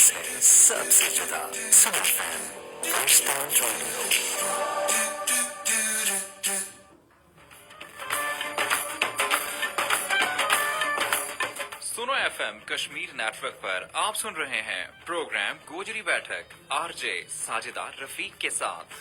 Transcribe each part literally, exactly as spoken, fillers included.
سب سے جدا سنا فین۔ سنو ایف ایم کشمیر نیٹ ورک پر آپ سن رہے ہیں پروگرام گوجری بیٹھک، آر جے ساجدہ رفیق کے ساتھ۔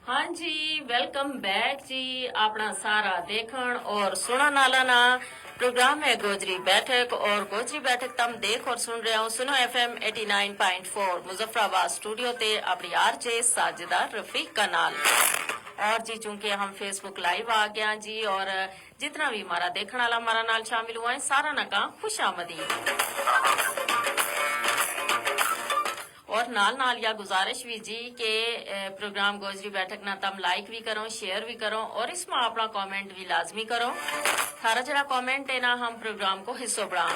ہاں جی، ویلکم بیک جی۔ اپنا سارا دیکھن اور سنن آلا نا پروگرام ہے گوجری بیٹھک، اور گوجری بیٹھک تم دیکھ اور سن رہے ہو سنو ایف ایم ایٹی نائن پوائنٹ فور مظفر آباد اسٹوڈیو تے اپنی آر جے ساجدہ رفیق کا نال۔ اور جی، چونکہ ہم فیس بک لائیو آ گیا جی، اور جتنا بھی ہمارا دیکھن آلا ہمارا نال شامل ہوا ہے، سارا نا کہاں خوش آمدید۔ اور نال نال یا گزارش بھی جی کہ پروگرام گوجری بیٹھک نا تم لائک بھی کرو، شیئر بھی کرو، اور اس ما اپنا کامنٹ بھی لازمی کرو۔ تھارا جڑا کامنٹ ہے نا، ہم پروگرام کو حصو بڑھاں۔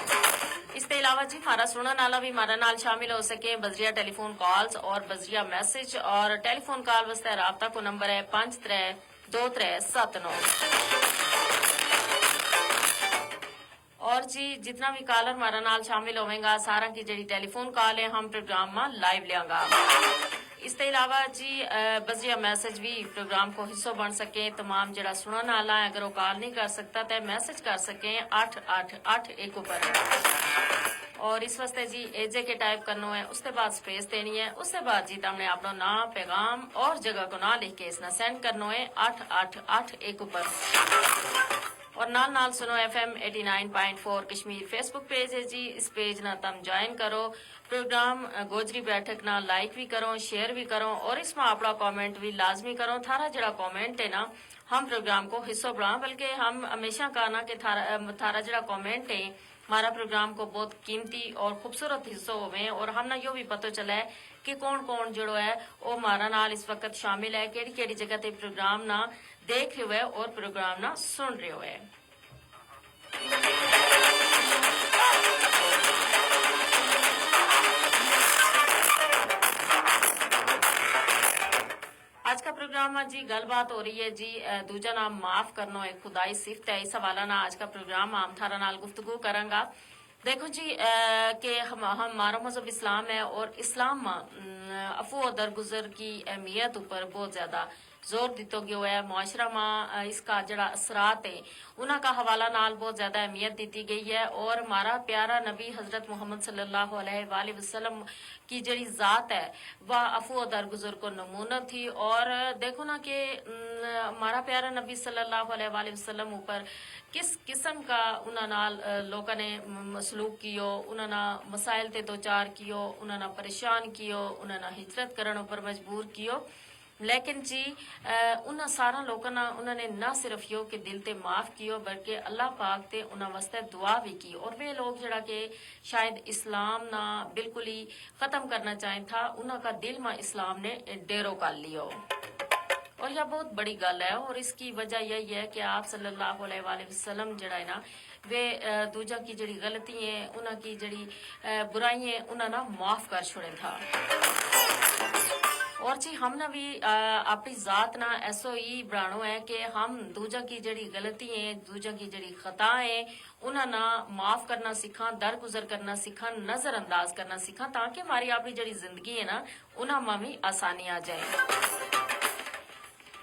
اس تے علاوہ جی ہمارا سنن آلا بھی ہمارا نال شامل ہو سکے بذریعہ ٹیلی فون کالز اور بذریعہ میسج، اور ٹیلی فون کال واسطے رابطہ کو نمبر ہے پنج ترے دو ترے ست نو۔ اور جی جتنا بھی کالر ہمارا نال شامل ہوویں گا، سارا کی جڑی ٹیلی فون کال ہے ہم پروگرام ما لائیو لیاں گا۔ اس تے علاوہ جی بذریعہ میسج بھی پروگرام کو حصو بن سکیں۔ تمام جڑا سنن آلا ہے، اگر وہ کال نہیں کر سکتا تے میسج کر سکیں اٹھ اٹھ اٹھ ایک اپر۔ اور اس واسطے جی اے جے کے ٹائپ کرنو ہے، اس تے بعد سپیس دینی ہے، اس تے بعد جی تم نے اپنا نام، پیغام اور جگہ کو نام لکھ کے اس نا سینڈ کرنو ہے اٹھ اٹھ اٹھ ایک اپر۔ اور نال نال سنو ایف ایم ایٹی نائن پوائنٹ فور کشمیر فیس بک پیج ہے جی، اس پیج نا تم جوائن کرو۔ پروگرام گوجری بیٹھک نا لائک بھی کرو، شیئر بھی کرو، اور اس ما اپنا کامنٹ بھی لازمی کرو۔ تھارا جڑا کامنٹ ہے نا، ہم پروگرام کو حصو بڑھاں، بلکہ ہم ہمیشہ کہنا کہ تھارا جڑا کامنٹ ہے ہمارا پروگرام کو بہت قیمتی اور خوبصورت حصو ہوویں، اور ہم نا یوہ بھی پتو چلا ہے کہ کون کون جڑو ہے وہ ہمارا نال اس وقت شامل ہے، کیڑی کیڑی جگہ تے پروگرام نا دیکھ رہیو ہے اور پروگرام نا سن رہیو ہے۔ آج کا پروگرام ما جی گل بات ہو رہی ہے جی دوجا نام معاف کرنو ایک خدائی صفت ہے، اس حوالہ نا آج کا پروگرام ما ہم تھارا نال گفتگو کراں گا۔ دیکھو جی، کہ ہمارو مذہب اسلام ہے اور اسلام ما عفو و درگزر کی اہمیت اپر بہت زیادہ زور دتو گیو ہے۔ معاشرہ ما اس کا جڑا اثرات ہیں، انہاں کا حوالہ نال بہت زیادہ اہمیت دتی گئی ہے، اور ہمارا پیارا نبی حضرت محمد صلی اللہ علیہ وسلم کی جڑی ذات ہے، واہ عفو و درگزر کو نمونہ تھی۔ اور دیکھو نا کہ ہمارا پیارا نبی صلی اللہ علیہ وسلم اپر کس قسم کا انہاں نال لوکاں نے مسلوک کیو، انہاں نا مسائل تے دوچار کیو، انہاں نا پریشان کیو، انہاں نا ہجرت کرن اپر مجبور کیو۔ لیکن جی انہاں سارا لوکاں نا انہاں نے نہ صرف یوہ کہ دل تے معاف کیو، بلکہ اللہ پاک تے انہاں واسطے دعا بھی کی، اور ویہ لوگ جڑا کہ شاید اسلام نا بالکل ہی ختم کرنا چاہیں تھا، انہاں کا دل ما اسلام نے ڈیرو کر لیو۔ اور یا بہت بڑی گل ہے، اور اس کی وجہ یہی ہے کہ آپ صلی اللہ علیہ وسلم جڑا ہے نا، ویہ دوجاں کی جڑی غلطی ہیں، انہاں کی جڑی برائی ہیں، انہاں نا معاف کر چھوڑیں تھا۔ اور جی ہم نا بھی اپنی ذات نا ایسو ہی بنانو ہے کہ ہم دوجاں کی جڑی غلطی ہیں، دوجاں کی جڑی خطا ہیں، انہاں نا معاف کرنا سکھاں، درگزر کرنا سکھاں، نظرانداز کرنا سکھاں، تاکہ ہماری اپنی جڑی زندگی ہے نا، انہاں ما بھی آسانی آ جائیں۔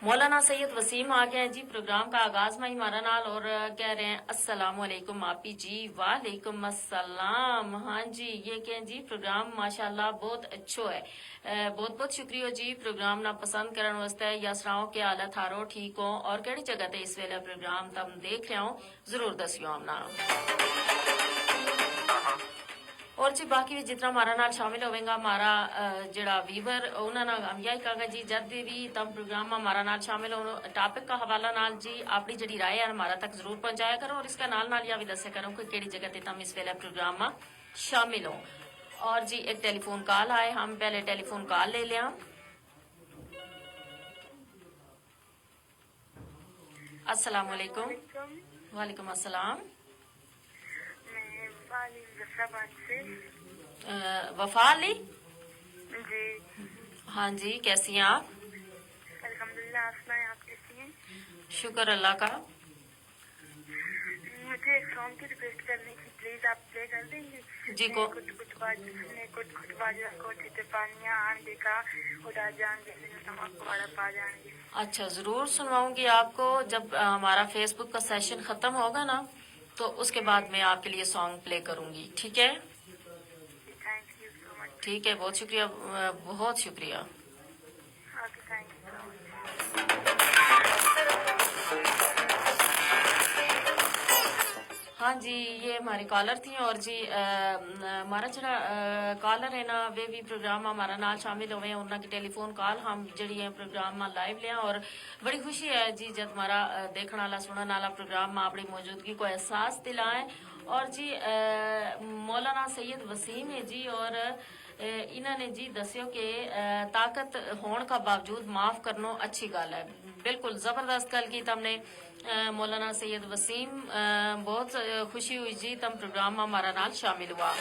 مولانا سید وسیم آ گیا ہیں جی پروگرام کا آغاز ما ہی ہمارا نال، اور کہہ رہے ہیں السلام علیکم آپی جی۔ وعلیکم السلام۔ ہاں جی، یہ کہیں جی پروگرام ماشاءاللہ بہت اچھو ہے۔ بہت بہت شکریہ جی پروگرام نا پسند کرن واسطے۔ یا سناؤ کہ حالت ہارو ٹھیک ہو، اور کہڑی جگہ تے اس ویلے پروگرام تم دیکھ رہے ہو؟ ضرور دسیو ہم نا۔ اور جی باقی بھی جتنا ہمارا نال شامل ہوویں گا ہمارا جڑا ویور، انہاں نا ہم یہی کہاں گا جی، جد بھی تم پروگرام ما ہمارا نال شامل ہو، ٹاپک کا حوالہ نال جی اپنی جڑی رائے ہے ہمارا تک ضرور پہنچایا کرو، اور اس کا نال نال یا بھی دسیا کرو کہ کیڑی جگہ تے تم اس ویلے پروگرام ما شامل ہو۔ اور جی ایک ٹیلی فون کال آئے، ہم پہلے ٹیلی فون کال لے لیا۔ السلام علیکم۔ وعلیکم السلام۔ میں وفا علی مظفر آباد سے۔ وفا علی؟ جی۔ ہاں جی، کیسی ہیں آپ؟ الحمدللہ، آپ سنائیں، آپ کیسی ہیں؟ شکر اللہ کا۔ مجھے ایک سانگ کی ریکویسٹ کرنی تھی، پلیز آپ پلے کر دیں گے؟ جی، کو کٹ کٹ باج نے کٹ کٹ باجا کوٹھی تے پانیاں آن دے کا، ادا جان دے، نمک والا پا جان دے۔ اچھا، ضرور سنواؤں گی آپ کو۔ جب ہمارا فیس بک کا سیشن ختم ہوگا نا، تو اس کے بعد میں آپ کے لیے سانگ پلے کروں گی، ٹھیک ہے؟ ٹھیک ہے، بہت شکریہ۔ بہت شکریہ۔ ہاں جی، یہ ہماری کالر تھی۔ اور جی ہمارا جڑا کالر ہے نا، وہ بھی پروگرام ہمارا نال شامل ہوئے ہیں، انہاں کی ٹیلی فون کال ہم جڑی ہیں پروگرام ما لائیو لیا۔ اور بڑی خوشی ہے جی جد ہمارا دیکھن والا سنن والا پروگرام ما اپنی موجودگی کو احساس دلائیں۔ اور جی مولانا سید وسیم ہے جی، اور انہاں نے جی دسیو کہ طاقت ہون کا باوجود معاف کرنو اچھی گل ہے۔ بالکل زبردست گل کی تم نے۔ مولانا سید وسیم، بہت خوشی ہوئی جی تم پروگرام ما ہمارا نال شامل ہوا۔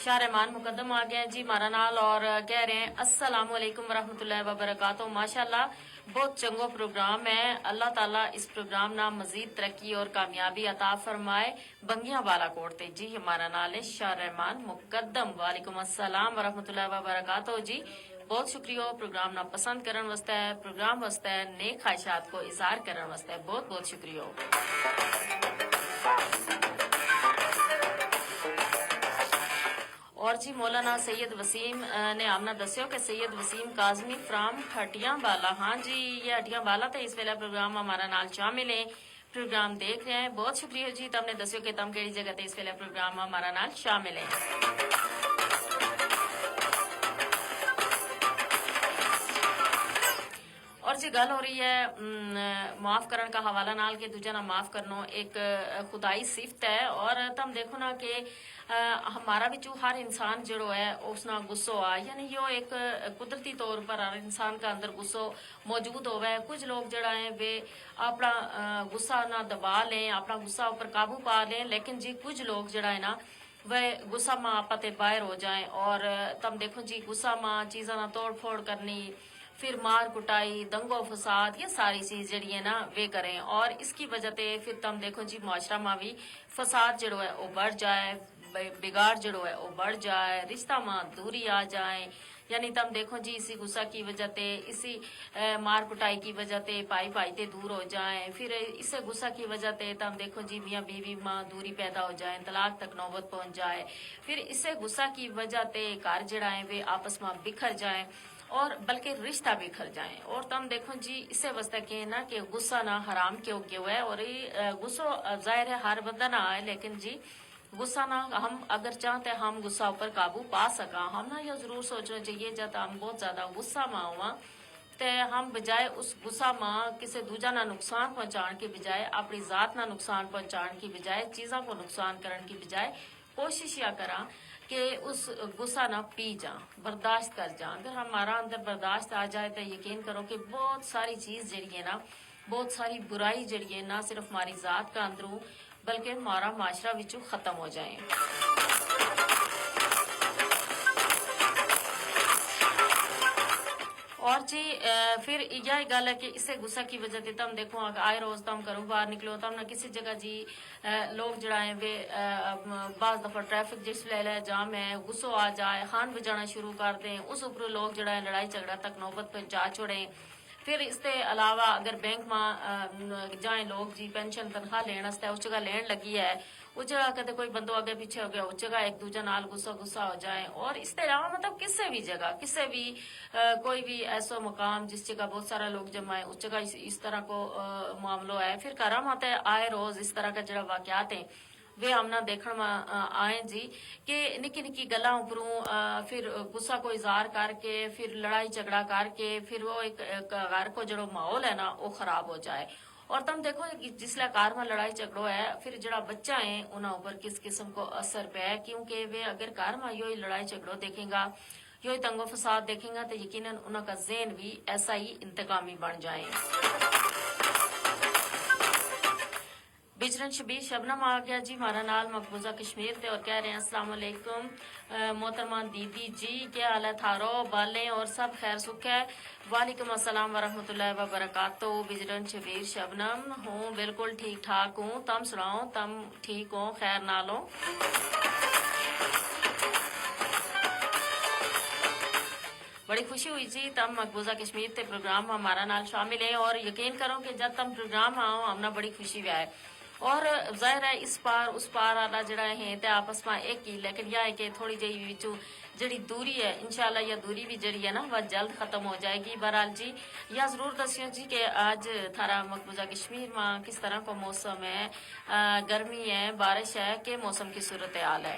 شاہ رحمان مقدم آ گیا جی ہمارا نال اور کہہ رہے ہیں، السلام علیکم ورحمۃ اللہ وبرکاتہ۔ ماشاءاللہ، بہت چنگو پروگرام ہے۔ اللہ تعالیٰ اس پروگرام نا مزید ترقی اور کامیابی عطا فرمائے۔ بنگیاں والا کوٹ تے جی ہمارا نال ہے شاہ رحمان مقدم۔ وعلیکم السلام ورحمۃ اللہ وبرکاتہ جی۔ بہت شکریہ پروگرام نا پسند کرن واسطے، پروگرام واسطے نیک خواہشات کو اظہار کرن واسطے بہت بہت شکریہ۔ اور جی مولانا سید وسیم نے ہم نا دسیو کہ سید وسیم کاظمی فرام ہٹیاں والا، ہاں جی، یہ ہٹیاں والا تھے، اس ویلے پروگرام ہمارا نال شامل ہیں، پروگرام دیکھ رہے ہیں۔ بہت شکریہ جی تم نے دسیو کہ تم کیڑی جگہ تے اس ویلے پروگرام ہمارا نال شامل ہیں۔ اور جی گل ہو رہی ہے معاف کرن کا حوالہ نال کہ دوجا نا معاف کرنو ایک خدائی صفت ہے۔ اور تم دیکھو نا کہ ہمارا وچوں ہر انسان جڑو ہے اس نا غصو آ، یعنی یوہ ایک قدرتی طور پر ہر انسان کا اندر غصو موجود ہووے۔ کچھ لوگ جڑا ہیں وہ اپنا غصہ نا دبا لیں، اپنا غصہ اپر قابو پا لیں، لیکن جی کچھ لوگ جڑا ہے نا وہ غصہ ما آپا تے باہر ہو جائیں۔ اور تم دیکھو جی غصہ ما چیزاں نا توڑ پھوڑ کرنی، پھر مار کٹائی، دنگو فساد، یہ ساری چیز جڑی ہے نا وہ کریں۔ اور اس کی وجہ تے پھر تم دیکھو جی معاشرہ ما بھی فساد جڑو ہے وہ بڑھ جائے، بگاڑ جڑو ہے وہ بڑھ جائے، رشتہ ما دوری آ جائیں۔ یعنی تم دیکھو جی اسی غصہ کی وجہ تے، اسی مار کٹائی کی وجہ تے پائی پائی تے دور ہو جائیں۔ پھر اسے غصہ کی وجہ تے تم دیکھو جی میاں بیوی ما دوری پیدا ہو جائیں، طلاق تک نوبت پہنچ جائے۔ پھر اسے غصہ کی وجہ تے گھر جڑا ہیں وہ آپس ما بکھر جائیں، اور بلکہ رشتہ بکھر جائیں۔ اور تم دیکھو جی اسے واسطے کہیں نا کہ غصہ نا حرام کیوں کیوں ہے؟ اور غصو ظاہر ہے ہر بندہ نہ آئے، لیکن جی غصہ نا ہم اگر چاہتے ہم غصہ اپر قابو پا سکاں، ہم نا یہ ضرور سوچنا چاہیے جب ہم بہت زیادہ غصہ ما ہواں تے ہم بجائے اس غصہ ما کسے دوجا نا نقصان پہنچان کی بجائے، اپنی ذات نا نقصان پہنچان کی بجائے، چیزاں کو نقصان کرن کی بجائے کوشش یا کراں کہ اس غصہ نا پی جاں، برداشت کر جاں۔ اگر ہمارا اندر برداشت آ جائے تو یقین کرو کہ بہت ساری چیز جڑی ہے نا، بہت ساری برائی جڑی ہے نہ صرف ہماری ذات کا اندروں بلکہ ہمارا معاشرہ وچوں ختم ہو جائیں۔ اور جی پھر یہی گل ہے کہ اسے غصہ کی وجہ تے تم دیکھو آئے روز تم گھروں باہر نکلو تم نہ کسی جگہ جی لوگ جڑا ہیں وہ بعض دفعہ ٹریفک جس لے لے جام ہے، غصو آ جائے، خان بجانا شروع کر دیں، اس اپروں لوگ جڑا ہیں لڑائی جھگڑا تک نوبت پہ جا چھوڑیں۔ پھر اس تے علاوہ اگر بینک ما جائیں لوگ جی پینشن تنخواہ لین واسطے اس جگہ لین لگی ہے، اس جگہ کدے کوئی بندو اگے پیچھے ہو گیا، اس جگہ ایک دوجہ نال غصہ غصہ ہو جائیں۔ اور اس تے علاوہ مطلب کسے بھی جگہ، کسے بھی کوئی بھی ایسو مقام جس جگہ بہت سارا لوگ جمع ہیں، اس جگہ اس طرح کو معاملو ہے۔ پھر گھراں ما تے آئے روز اس طرح کا جڑا واقعات ہیں، ویہ ہم نا دیکھن ما آئیں جی کہ نکی نکی گلاں اپروں پھر غصہ کو اظہار کر کے پھر لڑائی جھگڑا کر کے پھر وہ ایک گھر کو جڑو ماحول ہے نا وہ خراب ہو جائے۔ اور تم دیکھو جس لے گھر ما لڑائی جھگڑو ہے پھر جڑا بچہ ہیں انہاں اپر کس قسم کو اثر پے، کیونکہ ویہ اگر گھر ما یوہی لڑائی جھگڑو دیکھیں گا، یوہی تنگو فساد دیکھیں گا تو یقینا انہاں کا ذہن بھی ایسا ہی انتقامی بن جائیں۔ بجرن شبیر شبنم آ گیا جی مارا نال مقبوضہ کشمیر تے اور کہہ رہے ہیں السلام علیکم۔ محترمہ دیدی جی کیا حال ہے تھارو بالیں اور سب خیر سکھ ہے؟ وعلیکم السلام ورحمۃ اللہ وبرکاتہ۔ بجرن شبیر شبنم ہوں بالکل ٹھیک ٹھاک ہوں تم سناؤ تم ٹھیک ہوں خیر نال ہوں؟ بڑی خوشی ہوئی جی تم مقبوضہ کشمیر تے پروگرام ہمارا نال شامل ہیں اور یقین کروں کہ جب تم پروگرام آؤ ہم نا بڑی خوشی وی آئے۔ اور ظاہر ہے اس پار اس پار آلا جڑا ہیں تے آپس ما ایک ہی لیکن یا ہے کہ تھوڑی جہی وچوں جڑی دوری ہے انشاءاللہ یا دوری بھی جڑی ہے نا وہ جلد ختم ہو جائے گی بہرحال جی۔ یا ضرور دسیوں جی کہ آج تھارا مقبوضہ کشمیر ما کس طرح کو موسم ہے؟ گرمی ہے بارش ہے کہ موسم کی صورت حال ہے؟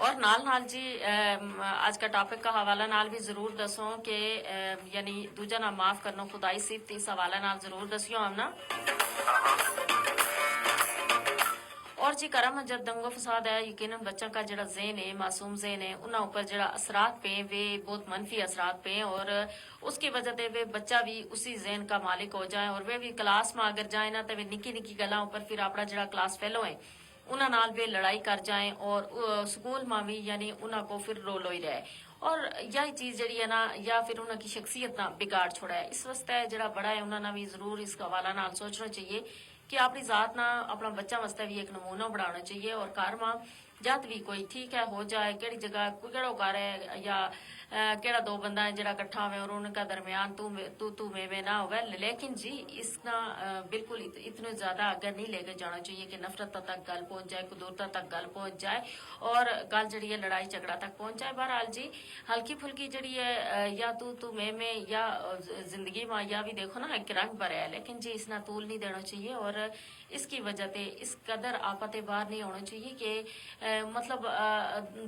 اور نال نال جی آج کا ٹاپک کا حوالہ نال بھی ضرور دسوں کہ یعنی دوجا نا معاف کرنو خدائی صفت اس حوالہ نال ضرور دسیوں ہم نا۔ اور جی کرم جب دنگو فساد ہے یقینا بچاں کا جڑا ذہن ہے معصوم ذہن ہے انہاں اپر جڑا اثرات پہ وے بہت منفی اثرات پہ اور اس کی وجہ تے وے بچہ بھی اسی ذہن کا مالک ہو جائیں اور وے بھی کلاس ما اگر جائیں نا تے وے نکی نکی گلاں اپر پھر اپنا جڑا کلاس فیلو ہیں انہاں نال وے لڑائی کر جائیں اور سکول ما بھی یعنی انہاں کو پھر رولو ہی رہے۔ اور یاہی چیز جڑی ہے نا یا پھر انہاں کی شخصیت نا بگاڑ چھوڑا ہے اس واسطے جڑا بڑا ہے انہاں نا بھی ضرور اس کا حوالہ نال سوچنا چاہیے کہ اپنی ذات نا اپنا بچہ واسطے بھی ایک نمونہ بنانا چاہیے اور گھر ما جد بھی کوئی ٹھیک ہے ہو جائے کہڑی جگہ کوئی کہڑو گھر ہے یا کہڑا دو بندہ ہے جڑا کٹھا ہوئے اور ان کا درمیان تو تو میں میں نہ ہوئے لیکن جی اس نا بالکل اتنے زیادہ اگر نہیں لے کے جانا چاہیے کہ نفرت تک گل پہنچ جائے قدورت تک گل پہنچ جائے اور گل جڑی ہے لڑائی جھگڑا تک پہنچ جائے بہرحال جی ہلکی پھلکی جڑی ہے یا تو تو میں میں یا زندگی ما یا بھی دیکھو نا ایک رنگ بھرا ہے لیکن جی اس نا طول نہیں دینا چاہیے اور اس کی وجہ تے اس قدر آپتے باہر نہیں ہونا چاہیے کہ مطلب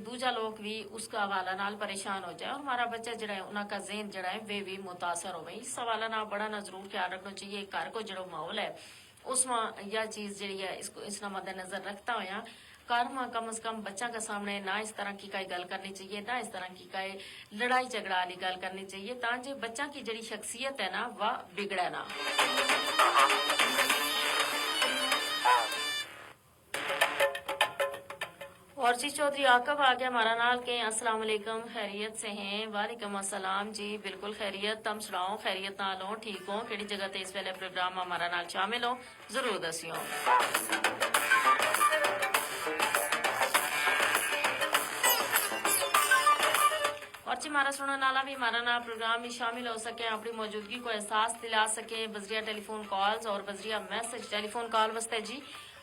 دوجا لوگ بھی اس کا حوالہ نال پریشان ہو جائے اور ہمارا بچہ جڑا ہے انہاں کا ذہن جڑا ہے ویہ بھی متاثر ہووے اس حوالہ نال بڑا نا ضرور خیال رکھنا چاہیے گھر کو جڑو ماحول ہے اس ما یا چیز جڑی ہے اس نا مدنظر رکھتا ہویا کار ما کم از کم بچاں کا سامنے نہ اس طرح کی کائی گل کرنی چاہیے نہ اس طرح کی کائی لڑائی جھگڑا والی گل کرنی چاہیے تاں جے بچاں کی جڑی شخصیت ہے نا وہ بگڑے نا۔ اور جی چوہدری آکب آ گیا ہمارا نال کے السلام علیکم خیریت سے ہیں؟ وعلیکم السلام جی بالکل خیریت تم سناؤ خیریت نال ہوں ٹھیک ہوں کہڑی جگہ تے اس ویلے پروگرام ہمارا نال شامل ہوں؟ ضرور دسیوں۔ اور جی ہمارا سننے والا بھی ہمارا نال پروگرام میں شامل ہو سکے اپنی موجودگی کو احساس دلا سکے بذریعہ ٹیلی فون کالز اور بذریعہ میسج ٹیلی فون کال واسطے جی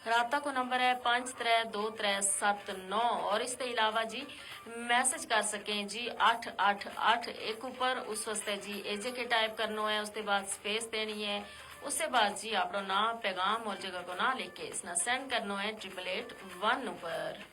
رابطہ کو نمبر ہے پانچ ترے دو ترے ست نو اور اس کے علاوہ جی میسج کر سکیں جی اٹھ اٹھ اٹھ ایک اپر اس واسطے جی ایجے کے ٹائپ کرنو ہے اس کے بعد سپیس دینی ہے۔ اس کے بعد جی اپنو ناں پیغام اور جگہ کو ناں لکھ کے اس نا سینڈ کرنو ہے ٹرپل ایٹ ون اپر۔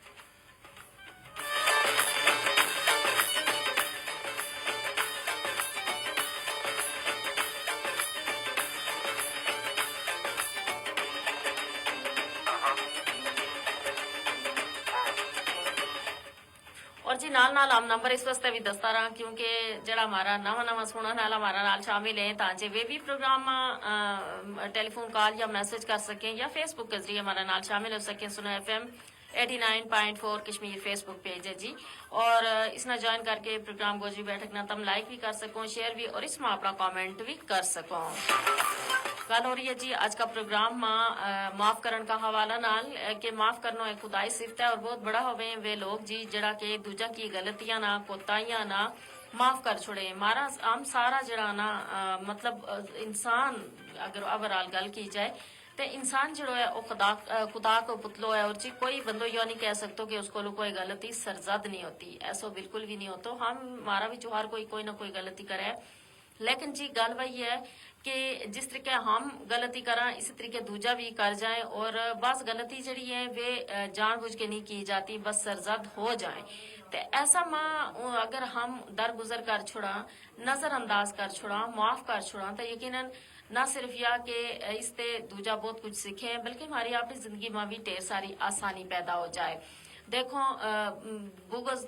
اور جی نال نال ہم نمبر اس واسطے بھی دستا رہا کیونکہ جڑا ہمارا نواں نواں سنن والا ہمارا نال شامل ہیں تاں جے ویہ بھی پروگرام ٹیلی فون کال یا میسج کر سکیں یا فیس بک کے ذریعے ہمارا نال شامل ہو سکیں سنو ایف ایم ایٹی نائن پوائنٹ فور کشمیر فیس بک پیج ہے جی۔ اور اس نا جوائن کر کے پروگرام گوجری بیٹھک نا تم لائک بھی کر سکو شیئر بھی اور اس ما اپنا کمنٹ بھی کر سکو۔ گل ہو رہی ہے جی اج کا پروگرام ما معاف کرن کا حوالہ نال کہ معاف کرنو ایک خدائی صفت ہے اور بہت بڑا ہوویں ویہ لوگ جی جڑا کہ دوجاں کی غلطیاں نا کوتاہیاں نا معاف کر چھوڑے ہمارا ہم سارا جڑا نا مطلب انسان اگر اوور آل گل کی جائے تے انسان جڑو ہے او خدا کو پتلو ہے اور جی کوئی بندو یوہ نہیں کہہ سکتو کہ اس کولو کوئی غلطی سرزد نہیں ہوتی ایسو بالکل بھی نہیں ہوتو ہم ہمارا وچ ہر کوئی کوئی نہ کوئی غلطی کرے۔ لیکن جی گل وہی ہے کہ جس طریقے ہم غلطی کراں اسی طریقے دوجا بھی کر جائیں اور بعض غلطی جڑی ہے ویہ جان بوجھ کے نہیں کی جاتی بس سرزد ہو جائیں۔ تے ایسا ما اگر ہم درگزر کر چھڑاں نظر انداز کر چھڑاں معاف کر چھڑاں تے یقینا نہ صرف یا کہ اس تے دوجا بہت کچھ سکھیں بلکہ ہماری اپنی زندگی ما بھی ڈھیر ساری آسانی پیدا ہو جائے۔ دیکھو، بغض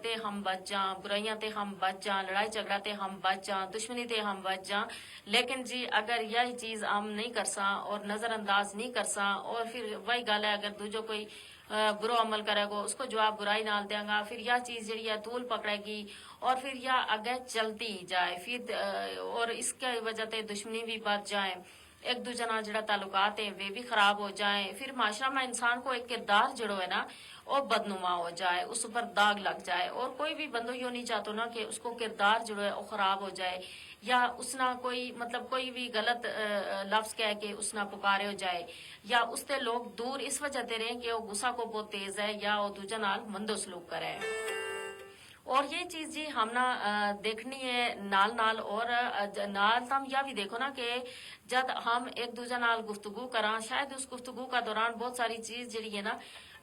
تے ہم بچ جاں، برائیاں تے ہم بچ جاں، لڑائی جھگڑا تے ہم بچ جاں، دشمنی تے ہم بچ جاں۔ لیکن جی اگر یاہی چیز ہم نہیں کرساں اور نظرانداز نہیں کرساں، اور پھر وہی گل ہے، اگر دوجو کوئی برو عمل کرے گو، اس کو جواب برائی نال دیاں گا، پھر یا چیز جیڑی ہے طول پکڑے گی، اور پھر یا اگے چلتی ہی جائے پھر۔ اور اس کی وجہ تے دشمنی بھی بچ جائیں، ایک دوجے نال جیڑا تعلقات ہیں وہ بھی خراب ہو جائیں، پھر معاشرہ ما انسان کو ایک کردار جیڑو ہے نا، وہ بدنما ہو جائے، اس پر داغ لگ جائے۔ اور کوئی بھی بندو یوہ نہیں چاہتو نا کہ اس کو کردار جیڑو ہے وہ خراب ہو جائے، یا اس نا کوئی مطلب کوئی بھی غلط لفظ کہہ کے اس نا پکارے ہو جائے، یا اس تے لوگ دور اس وجہ تے رہیں کہ وہ غصہ کو بہت تیز ہے یا وہ دوجا نال مندو سلوک کرے۔ اور یہ چیز جی ہم نا دیکھنی ہے نال نال، اور نال تم یا بھی دیکھو نا کہ جد ہم ایک دوجا نال گفتگو کراں، شاید اس گفتگو کا دوران بہت ساری چیز جیڑی ہے نا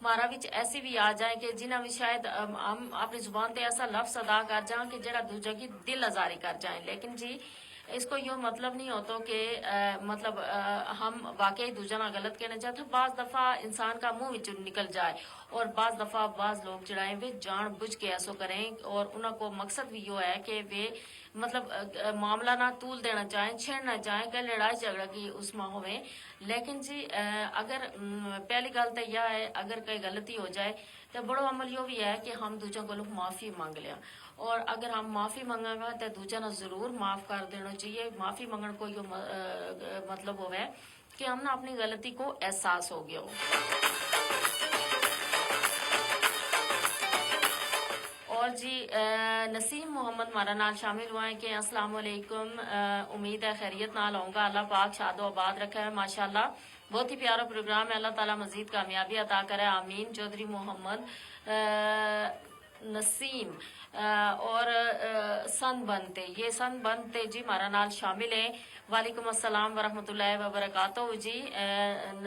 مارا وچ ایسی بھی آ جائیں کہ جنہاں وچ شاید ہم اپنی زبان تے ایسا لفظ ادا کر جاں کہ جیڑا دوجا کی دل آزاری کر جائیں۔ لیکن جی اس کو یوہ مطلب نہیں ہوتو کہ مطلب ہم واقعی دوجا نا غلط کہنا چاہتے ہیں۔ بعض دفعہ انسان کا منہ وچ نکل جائے، اور بعض دفعہ بعض لوگ جیڑا ہیں وہ جان بجھ کے ایسو کریں، اور انہاں کو مقصد بھی یوہ ہے کہ وہ مطلب معاملہ نا طول دینا چاہیں، چھیڑنا چاہیں کہ لڑائی جھگڑا کی اس ما ہوویں۔ لیکن جی اگر پہلی گل تے یا ہے، اگر کوئی غلطی ہو جائے تے بڑو عمل یوہ بھی ہے کہ ہم دوجا کو لوگ معافی مانگ لیاں۔ اور اگر ہم معافی مانگاں گا تے دوجا نا ضرور معاف کر دینا چاہیے۔ معافی مانگن کو یوہ مطلب ہووے کہ ہم نا اپنی غلطی کو احساس ہو گیو۔ اور جی نسیم محمد مارا نال شامل ہوئے کہ السلام علیکم، امید ہے خیریت نال ہوں گا، اللہ پاک شاد و آباد رکھے۔ ماشاءاللہ، بہت ہی پیارا پروگرام ہے، اللہ تعالی مزید کامیابی عطا کرے، آمین۔ چوہدری محمد نسیم اور سند بنتے، یہ سند بنتے جی مارا نال شامل ہیں۔ وعلیکم السلام ورحمۃ اللہ وبرکاتہ جی۔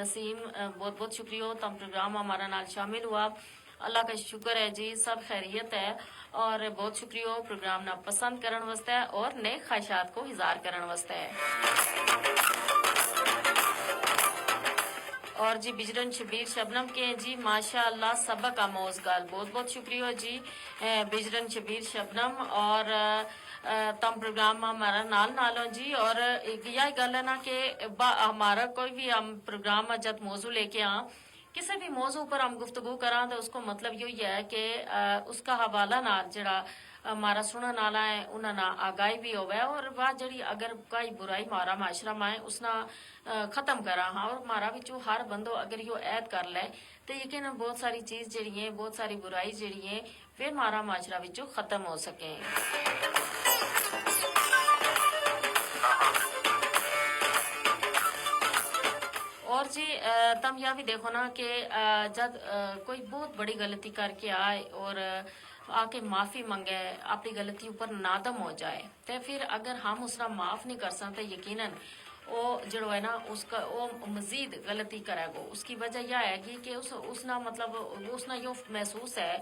نسیم، بہت بہت شکریہ ہو تم پروگرام ہمارا نال شامل ہوا۔ اللہ کا شکر ہے جی، سب خیریت ہے۔ اور بہت شکریہ ہو پروگرام نا پسند کرن واسطے اور نیک خواہشات کو اظہار کرن واسطے۔ اور جی بجرن شبیر شبنم کے ہیں جی، ماشاءاللہ سبق آموز گل، بہت بہت شکریہ ہو جی۔ بجرن شبیر شبنم اور تم پروگرام ما ہمارا نال نال ہو جی۔ اور یاہی گل ہے نا کہ ہمارا کوئی بھی ہم پروگرام ما جد موضوع لے کے آں، کسے بھی موضوع پر ہم گفتگو کراں تو اس کو مطلب یوہی ہے کہ اس کا حوالہ نال جیڑا ہمارا سنن آلا ہے انہاں نا آگاہی بھی ہووے، اور واہ جیڑی اگر کوئی برائی ہمارا معاشرہ ما ہے اس نا ختم کراں ہاں۔ اور ہمارا وچوں ہر بندو اگر یوہ عہد کر لے تو یقینا بہت ساری چیز جیڑی ہیں، بہت ساری برائی جیڑی ہیں، وہ ہمارا معاشرہ وچوں ختم ہو سکیں۔ اور جی تم یا بھی دیکھو نا کہ جد کوئی بہت بڑی غلطی کر کے آئے اور آ کے معافی منگے، اپنی غلطی اپر نادم ہو جائے، تے پھر اگر ہم اس نا معاف نہیں کرساں تے یقینا او جیڑو ہے نا اس کا او مزید غلطی کرے گو۔ اس کی وجہ یا ہے گی کہ اس اس نا مطلب اس نا یوہ محسوس ہے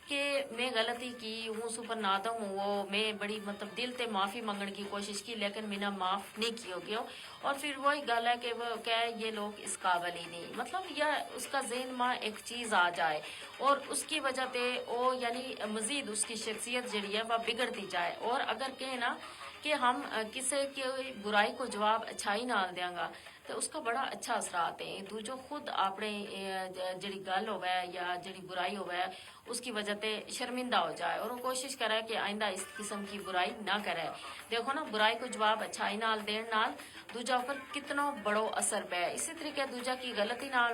کہ میں غلطی کی ہوں، اس اپر نادم ہوں، میں بڑی مطلب دل تے معافی منگن کی کوشش کی لیکن مینا معاف نہیں کیو گیو۔ اور پھر وہی گل ہے کہ وہ کہہ یہ لوگ اس قابل ہی نہیں، مطلب یا اس کا ذہن ما ایک چیز آ جائے اور اس کی وجہ تے او یعنی مزید اس کی شخصیت جیڑی ہے وہ بگڑتی جائے۔ اور اگر کہے نا کہ ہم کسے کی برائی کو جواب اچھائی نال دیاں گا تو اس کا بڑا اچھا اثرات ہیں۔ دوجو خود اپنے جیڑی گل ہووے یا جیڑی برائی ہووے اس کی وجہ تے شرمندہ ہو جائے اور وہ کوشش کرے کہ آئندہ اس قسم کی برائی نہ کرے۔ دیکھو نا برائی کو جواب اچھائی نال دین نال دوجا اپر کتنو بڑو اثر پے۔ اسی طریقے دوجا کی غلطی نال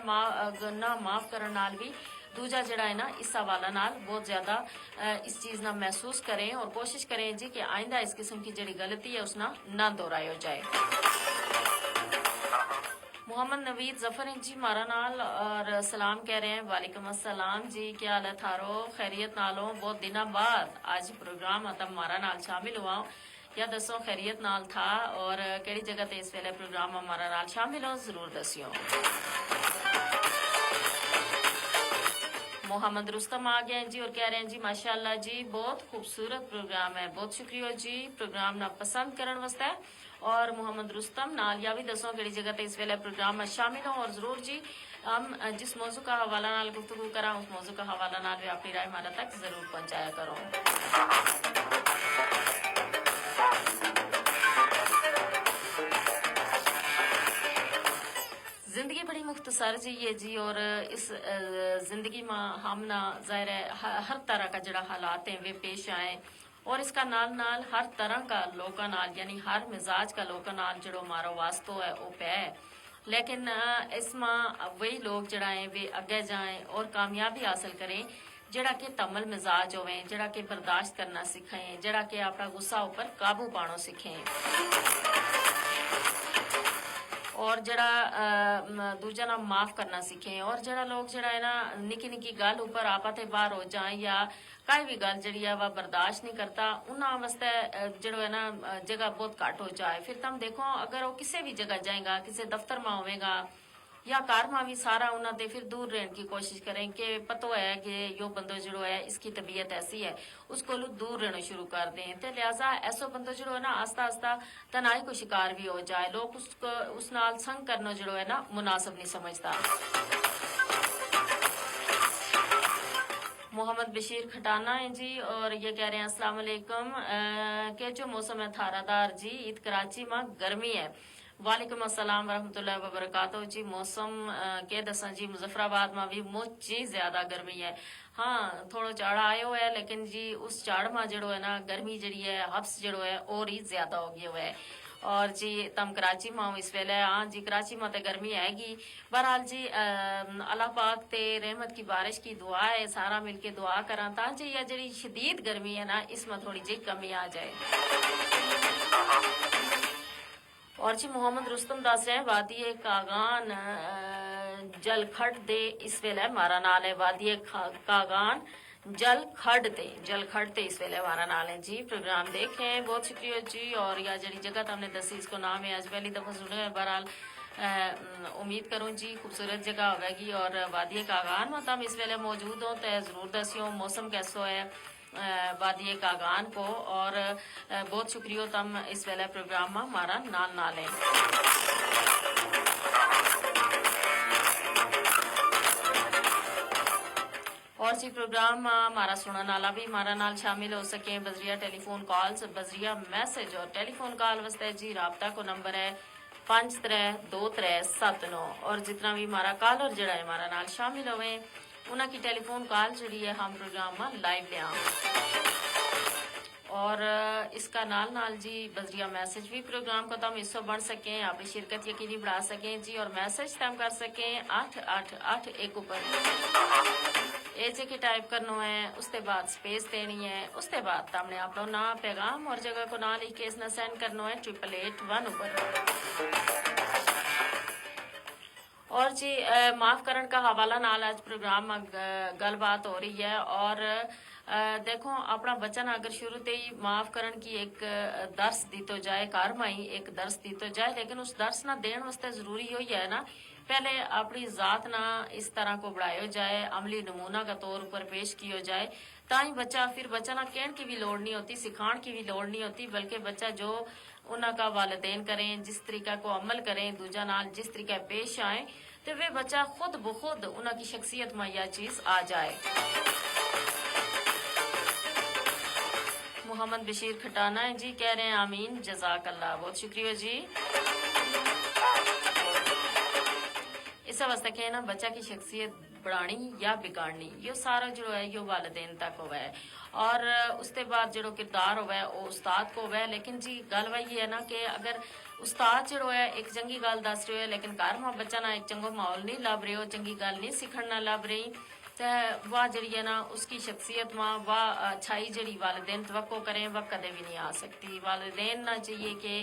نہ معاف کرن نال بھی دوجا جیڑا ہے نا اس حوالہ نال بہت زیادہ اس چیز نا محسوس کریں اور کوشش کریں جی کہ آئندہ اس قسم کی جیڑی غلطی ہے اس نا نہ دہرائیو جائے۔ محمد نوید ظفر ہیں جی مارا نال اور سلام کہہ رہے ہیں۔ وعلیکم السلام جی، کیا حال ہے تھارو؟ خیریت نالوں؟ بہت دناں بعد آج پروگرام اتم مارا نال شامل ہوا ہوں۔ یا دسو خیریت نال تھا؟ اور کہڑی جگہ تے اس ویلے پروگرام ہمارا نال شامل ہو ضرور دسیو۔ محمد رستم آ گئے ہیں جی اور کہہ رہے ہیں جی ماشاءاللہ جی بہت خوبصورت پروگرام ہے، بہت شکریہ جی پروگرام نا پسند کرن واسطے۔ اور محمد رستم نال یا بھی دسو کہڑی جگہ تے اس ویلے پروگرام میں شامل ہوں اور ضرور جی ہم جس موضوع کا حوالہ نال گفتگو کراں، اس موضوع کا حوالہ نال بھی اپنی رائے ہمارا تک ضرور پہنچایا کرو۔ زندگی بڑی مختصر جی ہے جی، اور اس زندگی ما ہم نا ظاہر ہے ہر طرح کا جڑا حالات ہیں وہ پیش آئیں، اور اس کا نال نال ہر طرح کا لوکاں نال، یعنی ہر مزاج کا لوکاں نال جڑو ہمارو واسطو ہے وہ پے ہے۔ لیکن اس ما وہی لوگ جڑا ہیں وہ اگے جائیں اور کامیابی حاصل کریں، جڑا کہ تمل مزاج ہوئیں، جڑا کہ برداشت کرنا سکھیں، جڑا کہ اپنا غصہ اپر قابو پانو سکھیں۔ اور جڑا دوجا نا معاف کرنا سکھیں، اور جڑا لوگ جڑا ہے نا نکی نکی گل اپر آپا تے باہر ہو جائیں یا کائی بھی گل جڑی ہے وہ برداشت نہیں کرتا، انہاں واسطے جڑو ہے نا جگہ بہت گھٹ ہو جائے۔ پھر تم دیکھو، اگر وہ کسے بھی جگہ جائیں گا، کسے دفتر ما ہوئے گا یا کار ما بھی، سارا انہاں تے پھر دور رہن کی کوشش کریں کہ پتو ہے کہ یوہ بندو جڑو ہے اس کی طبیعت ایسی ہے، اس کو لو دور رہنو شروع کر دیں۔ تے لہذا ایسو بندو جڑو ہے نا آستہ آستہ تنہائی کو شکار بھی ہو جائے۔ لوگ اس نال سنگ کرنو جڑو ہے نا مناسب نہیں سمجھتا۔ محمد بشیر کھٹانا ہیں جی، اور یہ کہہ رہے ہیں السلام علیکم، کیچو موسم ہے تھارا دار جی، ات کراچی ما گرمی ہے۔ وعلیکم السلام ورحمت اللہ وبرکاتہ جی۔ موسم کے دساں جی، مظفرآباد ما بھی مچ ہی زیادہ گرمی ہے۔ ہاں، تھوڑو چاڑا آیو ہے، لیکن جی اس چاڑ ما جڑو ہے نا گرمی جڑی ہے، ہبس جڑو ہے اور ہی زیادہ ہو گیو ہے۔ اور جی تم کراچی ما ہوں اس ویلے؟ ہاں جی، کراچی ما تے گرمی آئے گی۔ بہرحال جی اللہ پاک تے رحمت کی بارش کی دعا ہے، سارا مل کے دعا کراں تاں جی یہ جڑی شدید گرمی ہے نا، اس ما تھوڑی جی کمی آ جائے۔ اور جی محمد رستم دس رہے ہیں وادی کاغان جل کھٹ دے، اس ویلے مارا نال ہے وادی کاغان جل کھٹ دے، جل کھٹ دے اس ویلے مارا نال ہے جی۔ پروگرام دیکھیں، بہت شکریہ جی۔ اور یا جڑی جگہ تم نے دسی، اس کو نام ہے اج پہلی دفعہ سنو ہے، بہرحال امید کروں جی خوبصورت جگہ ہوئے گی۔ اور وادی کاغان ما تم اس ویلے موجود ہو تے ضرور دسیو موسم کیسو ہے وادی کاغان کو۔ اور بہت شکریہ تم اس ویلے پروگرام ما ہمارا نال نال ہیں۔ اور جی پروگرام ما ہمارا سنن والا بھی ہمارا نال شامل ہو سکیں بذریعہ ٹیلی فون کالز، بذریعہ میسج، اور ٹیلی فون کال واسطے جی رابطہ کو نمبر ہے پنج ترے دو ترے ست نو۔ اور جتنا بھی ہمارا کالر جڑا ہے ہمارا نال شامل ہوئے، انہاں کی ٹیلی فون کال جڑی ہے ہم پروگرام ما لائیو لیاں۔ اور اس کا نال نال جی بذریعہ میسج بھی پروگرام کو تم حصو بن سکیں، اپنی شرکت یقینی بنا سکیں جی۔ اور میسج تم کر سکیں اٹھ اٹھ اٹھ ایک اپر۔ اے جے کے ٹائپ کرنو ہے، اس تے بعد سپیس دینی ہے، اس تے بعد تم نے اپنو ناں، پیغام اور جگہ کو نال ہی کیس نا سینڈ کرنو ہے ٹرپل ایٹ ون اپر۔ اور جی معاف کرن کا حوالہ نال اج پروگرام ما گل بات ہو رہی ہے۔ اور دیکھو، اپنا بچہ نا اگر شروع تے ہی معاف کرن کی ایک درس دیتو جائے، کار مائی ایک درس دیتو جائے، لیکن اس درس نا دین واسطے ضروری ہوئی ہے نا، پہلے اپنی ذات نا اس طرح کو بڑھایو جائے، عملی نمونہ کا طور پر پیش کیو جائے، تاں ہی بچہ، پھر بچہ نا کہن کی بھی لوڑ نہیں ہوتی، سکھان کی بھی لوڑ نہیں ہوتی، بلکہ بچہ جو انہاں کا والدین کریں، جس طریقہ کو عمل کریں، دوجا نال جس طریقہ پیش آئیں، تے وہ بچہ خود بخود انہاں کی شخصیت ما یا چیز آ جائے۔ محمد بشیر کھٹانا ہیں جی، کہہ رہے ہیں آمین، جزاک اللہ، بہت شکریہ جی۔ اس واسطے کہنا بچہ کی شخصیت بڑھانی یا بگاڑنی، یوہ سارا جڑو ہے یوہ والدین تک ہووے۔ اور اس تے بعد جڑو کردار ہووے او استاد کو ہووے۔ لیکن جی گل وہی ہے نا کہ اگر استاد جڑو ہے ایک چنگی گل دس رہیو ہے، لیکن گھر ما بچہ نا ایک چنگو ماحول نہیں لب رہیو، چنگی گل نہیں سکھن نا لب رہی، تے واہ جڑی ہے نا اس کی شخصیت ما واہ اچھائی جڑی والدین توقع کریں وہ کدے بھی نہیں آ سکتی۔ والدین نا چاہیے کہ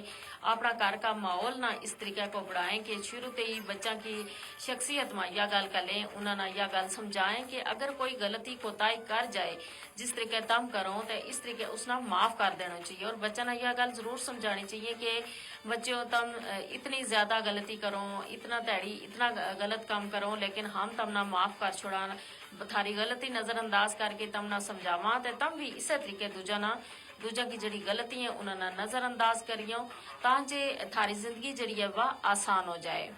اپنا گھر کا ماحول نا اس طریقہ کو بڑھائیں کہ شروع تے ہی بچہ کی شخصیت ما یا گل کر لیں، انہاں نا یا گل سمجھائیں کہ اگر کوئی غلطی کوتاہی کر جائے، جس طریقے تم کرو تے اس طریقے اس نا معاف کر دینو چاہیے۔ اور بچہ نا یا گل ضرور سمجھانی چاہیے کہ بچیو، تم اتنی زیادہ غلطی کرو، اتنا تیڑی اتنا غلط کم کرو، لیکن ہم تم نا معاف کر چھوڑاں، تھاری غلطی نظر انداز کر کے تم نا سمجھاواں تے تم بھی اسے طریقے دوجا نا، دوجا کی جڑی غلطی ہیں انہاں نا نظر انداز کریو، تاں جے تھاری زندگی جڑی ہے وہ آسان ہو جائے۔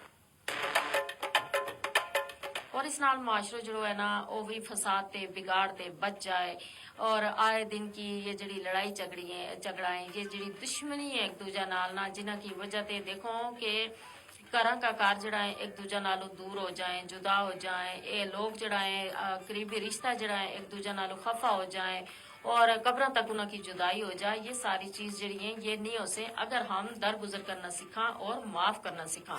اور اس نال معاشرو جیڑو ہے نا، او وی فساد تے بگاڑ تے بچ جائے۔ اور آئے دن کی یہ جیڑی لڑائی جھگڑی ہیں جھگڑا ہیں، یہ جیڑی دشمنی ہے ایک دوجا نال نا، جنہاں کی وجہ تے دیکھو کہ گھراں کا کار جیڑا ہیں ایک دوجا نالوں دور ہو جائیں، جدا ہو جائیں، اے لوگ جیڑا ہیں قریبی رشتہ جیڑا ہیں ایک دوجا نالوں خفا ہو جائیں، اور قبراں تک انہاں کی جدائی ہو جائے۔ یہ ساری چیز جیڑی ہیں یہ نہیں ہو سے اگر ہم درگزر کرنا سیکھاں اور معاف کرنا سیکھاں۔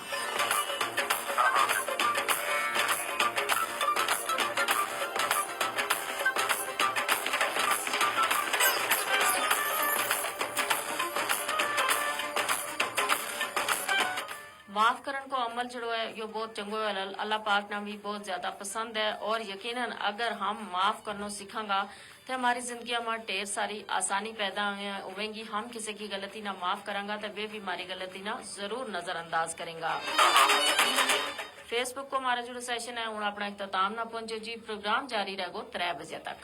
معاف کرن کو عمل جیڑو ہے یوہ بہت چنگو ہے، اللہ پاک نا وی بہت زیادہ پسند ہے۔ اور یقینا اگر ہم معاف کرنو سیکھاں گا تے ہماری زندگیاں ما ڈھیر ساری آسانی پیدا ہوویں گی۔ ہم کسے کی غلطی نا معاف کراں گا تے ویہ وی ہماری غلطی نا ضرور نظرانداز کریں گا۔ فیس بک کو ہمارا جیڑو سیشن ہے ہن اپنا اختتام نا پہنچو جی، پروگرام جاری رہ گو ترے بجے تک۔